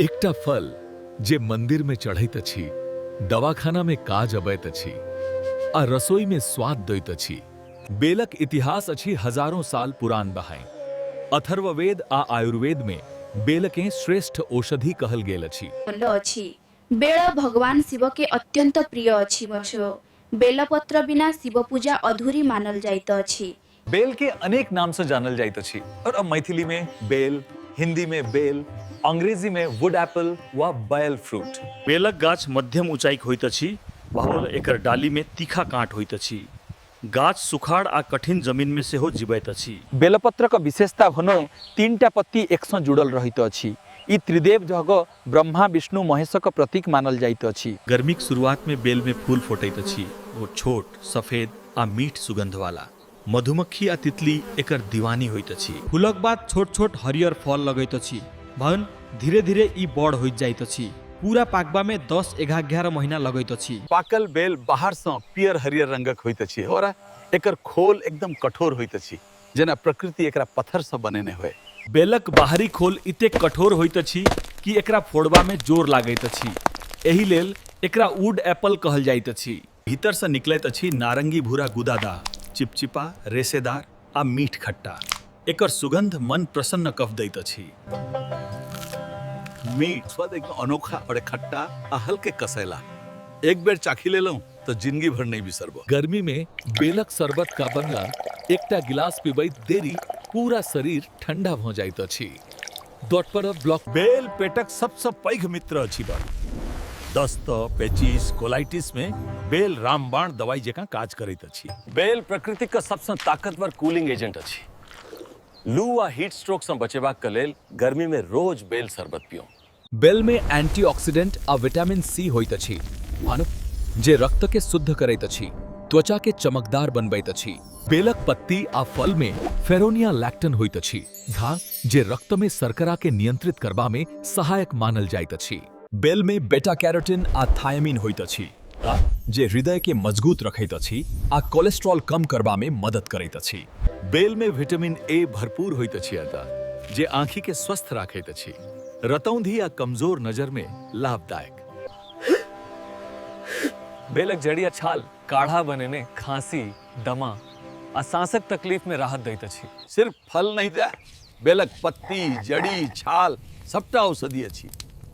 एकटा फल जे मंदिर में चढ़ैत अछि, दवाखाना में काज अबैत अछि आ रसोई में स्वाद दैत अछि। बेलक इतिहास अछि हजारों साल पुरान बहाइन। अथर्ववेद आ आयुर्वेद में बेलकें श्रेष्ठ औषधि कहल गेल अछि। अछि। बेल भगवान शिव के अत्यंत प्रिय अछि। बेलपत्र बिना शिव पूजा अधूरी मानल जाइत अछि। बेल के अनेक नाम से जानल जाइत अछि और अब मैथिली में बेल, हिंदी में बेल, अंग्रेजी में वुड एप्पल वा बैल फ्रूट। बेलक गाछ मध्यम ऊँचाइक होइत अछि बाहुल एकर डालीमे तीखा काँट होइत अछि। गाछ सुखाड़ आ कठिन जमीनमे सेहो जीबैत अछि। बेलपत्रक विशेषता भनो तीनटा पत्ती एकसँ जुड़ल रहैत अछि। ई त्रिदेव जहग ब्रह्मा, विष्णु, महेशक प्रतीक मानल जाइत अछि। गर्मीक शुरुआतमे बेलमे फूल फोटैत अछि ओ छोट, सफेद आ मीठ सुगंधवाला। मधुमक्खी आ तितली एकर दीवानी होइत अछि। फूलक बाद छोट-छोट हरियर फल लगैत अछि। भन धीरे-धीरे ई बड़ होइत जाइत अछि। पूरा पाकबामे 10-11 महीना लगैत अछि। पाकल बेल बाहरसँ पीयर-हरियर रंगक होइत अछि और एकर खोल एकदम कठोर होइत अछि, जेना प्रकृति एकरा पत्थरसँ बनेने होय। बेलक बाहरी खोल एतेक कठोर होइत अछि कि एकरा फोड़बामे जोर लागैत अछि। एहि लेल एकरा वुड एप्पल कहल जाइत अछि। भीतरसँ निकलैत अछि नारंगी भूरा गुदादा, चिपचिपा, रेशेदार आ मीठ खट्टा। एकर सुगंध मन प्रसन्न कफ दैत अछि। मीठ स्वाद एकदम अनोखा और खट्टा आ हल्के कसैला। एक बेर चाखी लेलहुँ तऽ जिंदगी भर नहि बिसरब। गर्मी में बेलक शरबत का बनला एकटा गिलास पिबैत देरी पूरा शरीर ठंडा भऽ जाइत अछि। डॉट पर ब्लॉक। बेल पेटक सबसँ पैघ मित्र अछि बड़। दस्त, पेचिश, कोलाइटिस में बेल रामबाण दवाई जकाँ काज करैत अछि। बेल प्रकृतिक सबसँ ताकतवर कूलिंग एजेंट अछि। लू आ हीट स्ट्रोक सँ बचेबाक लेल गर्मी में रोज बेल शरबत पियौ। बेल में एंटीऑक्सीडेंट आ विटामिन सी होइत अछि, जे रक्त के शुद्ध करैत अछि, त्वचा के चमकदार बनबैत अछि। बेलक पत्ती आ फल में फेरोनिया लैक्टन होइत अछि, जे रक्त में शर्करा के नियंत्रित करबा में सहायक मानल जाइत अछि। बेल में बेटा कैरोटीन आ थायमिन होइत अछि, जे हृदय के मजगूत रखैत अछि आ कोलेस्ट्रॉल कम करबा में मदद करैत अछि। बेल में विटामिन ए भरपूर होइत अछि, जे आँखि के स्वस्थ राखैत अछि। रतौंधी आ कमजोर नजर में लाभदायक। बेलक जड़ि आ छाल काढ़ा बनेने खांसी, दमा आ सांसक तकलीफ में राहत दैत अछि। सिर्फ फल नहि दए बेलक पत्ती, जड़ी, छाल सबटा औषधि अछि।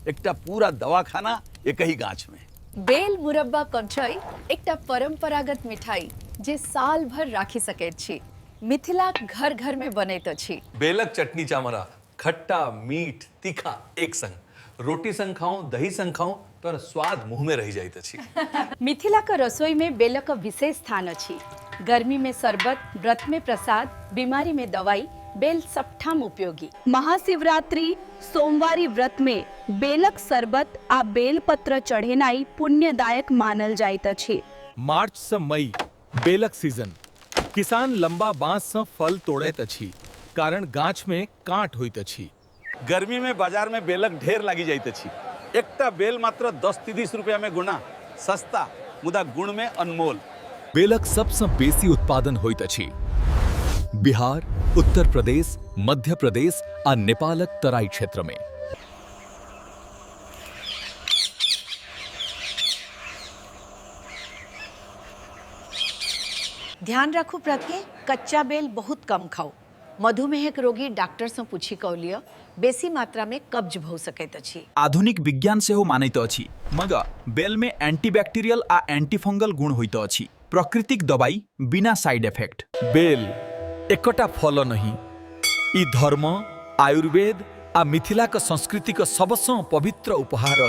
एकटा पूरा दवाखाना एकहि गाछ में। बेल मुरब्बा कंचई एकटा परंपरागत मिठाई जे साल भर राखि सकैत छी। मिथिलाक घर-घर में बनैत अछि। बेलक चटनी चामरा खट्टा मीठ तीखा एक संग रोटी संग खाउ दही संग खाउ तोहर स्वाद मुंह में रहि जाइत अछि। मिथिलाक रसोई में बेलक विशेष स्थान अछि। गर्मी में शरबत, व्रत में प्रसाद, बीमारी में दवाई, बेल सबठाम उपयोगी। महाशिवरात्रि, सोमवारी व्रत में बेलक शरबत आ बेलपत्र चढ़ेनाइ पुण्यदायक मानल जाइत अछि। मार्च सँ मई बेलक सीजन। किसान लंबा बांस सँ फल तोड़ैत अछि, कारण गाछ में कांट होइत अछि। गर्मी में बाजार में बेलक ढेर लागि जाइत अछि। एकटा बेल मात्र 10-30 रुपया में गुना सस्ता, मुदा गुण में अनमोल। बेलक सबसँ बेसी उत्पादन होइत अछि बिहार, उत्तर प्रदेश, मध्य प्रदेश आ नेपालक तराई क्षेत्र में। ध्यान राखू प्रज्ञे, कच्चा बेल बहुत कम खाउ। मधुमेहक रोगी डॉक्टर सँ पूछि कऽ लिअ, बेसी मात्रा मे कब्ज भऽ सकैत अछि। आधुनिक विज्ञान सेहो मानैत अछि मग बेलमे एंटीबैक्टीरियल आ एंटीफंगल गुण होइत अछि। प्राकृतिक दवाई बिना साइड इफेक्ट। बेल एकटा फल नहि, ई धर्म, आयुर्वेद आ मिथिलाक संस्कृतिक सबसँ पवित्र उपहार अछि।